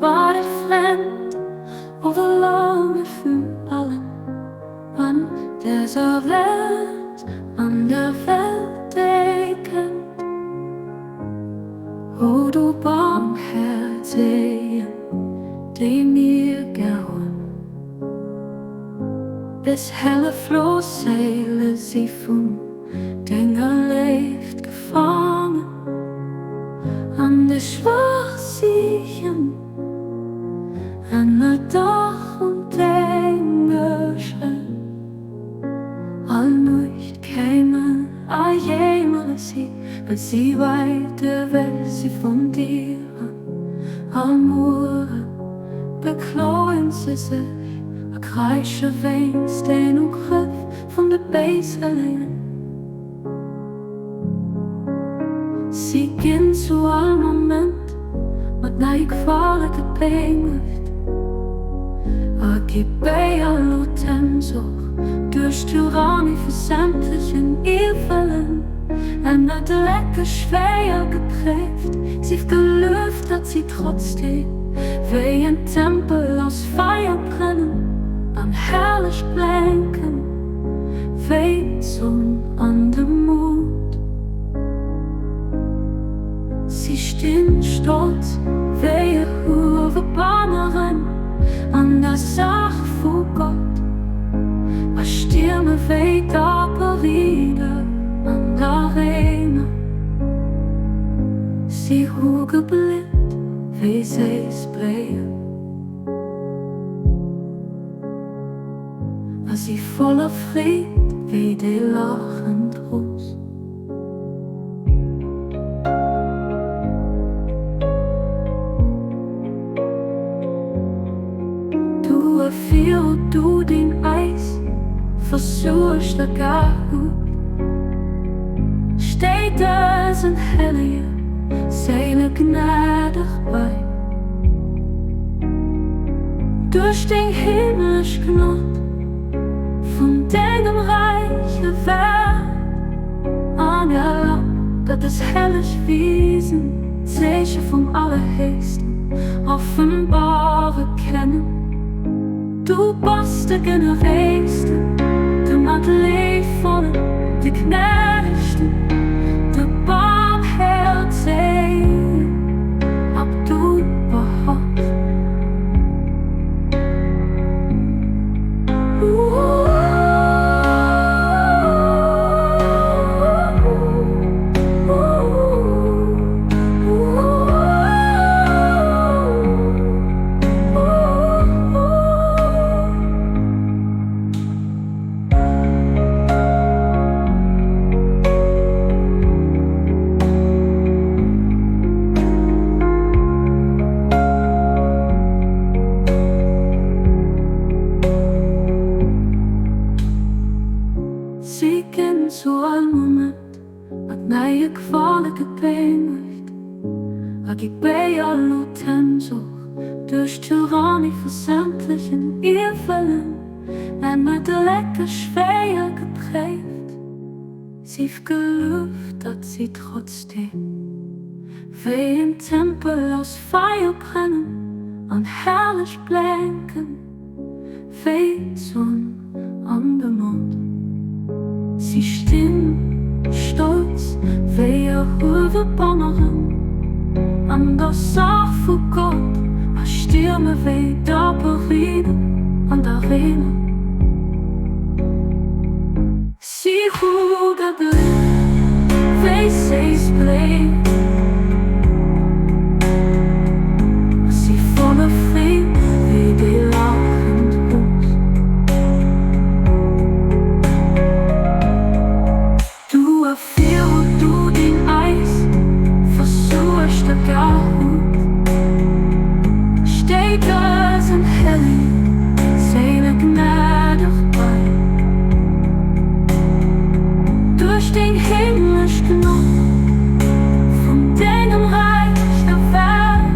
Bare frend over lange Fußballen an dëser Welt, an der Welt déi kënnt. O du Barmherzegen, déi mir gär hunn. Des helle Floßseele si vun denger Léift gefaangen, an déi schwaach sichen ënner Dach und deng Schëll. All Nuecht kéimen a jéimere si, well si wäit ewech si vun dir, an all Muere bekloen se sech a kräische wéinst den Ugrëff vun de Béiswëllegen. Si ginn zu all Moment mat neie Quale gepéngegt a gi béi all Otemzuch duerch d'Tyrannie vu sämtlechen Iwwelen ënnerdrécke schwéier gepréift. Sief gelueft, datt si trotzdeem wéi en Tempel aus Feier brennen an herrlech blénken. Wéi d'Sonn an de Mond. Si stinn stolz wéi erhuewe Banneren an der Saach vu Gott a stierme wéi daper Ridder an der Arena. Si hu geblitt wéi séiss Bléien. A si voller Freed wéi déi lachend Rous. Du erfir du deen eis versuergt a gehutt, Stéit dësen hellege Séile gnädeg bei. Duerch deng himmlesch Gnod vun dengem räiche Wäert an erlab, datt dës helleg Wisen d'Zeeche vum Allerhéchsten offenbare kennen. Du bass de Generéisten, de Matleevollen, de Gnädegsten, de Barmhäerzegen, ab du bass. Si ginn zu all Moment mat neie Quale gepéngegt a gi béi all Otemzuch duerch d'Tyrannie vu sämtlechen Iwwelen ënnerdrécke schwéier gepréift. Sief gelueft, datt si trotzdeem wéi en Tempel aus Feier brennen an herrlech blénken wéi d'Sonn an de Mond. Si stinn stolz wéi erhuewe Banneren an der Saach vu Gott a stierme wéi daper Ridder an der Arena. Si hu geblitt wéi séiss Bléi a si voller Freed wéi déi lachend Rous. Du erfir du deen eis versuergt a gehutt, stéi dësen Hellige Séile gnädeg bei. Duerch deng himmlesch Gnod vun dengem Räich der Welt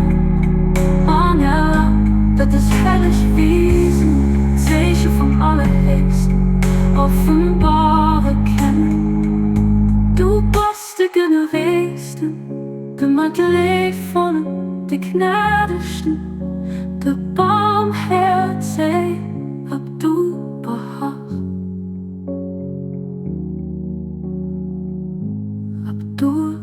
an erlab, datt dës helleg Wisen d'Zeeche vum Allerhéchsten offenbare kennen. Du bass de Generéisten, de Matleevollen, de Gnädegsten. De Barmherzig Abdul Baha. Abdul.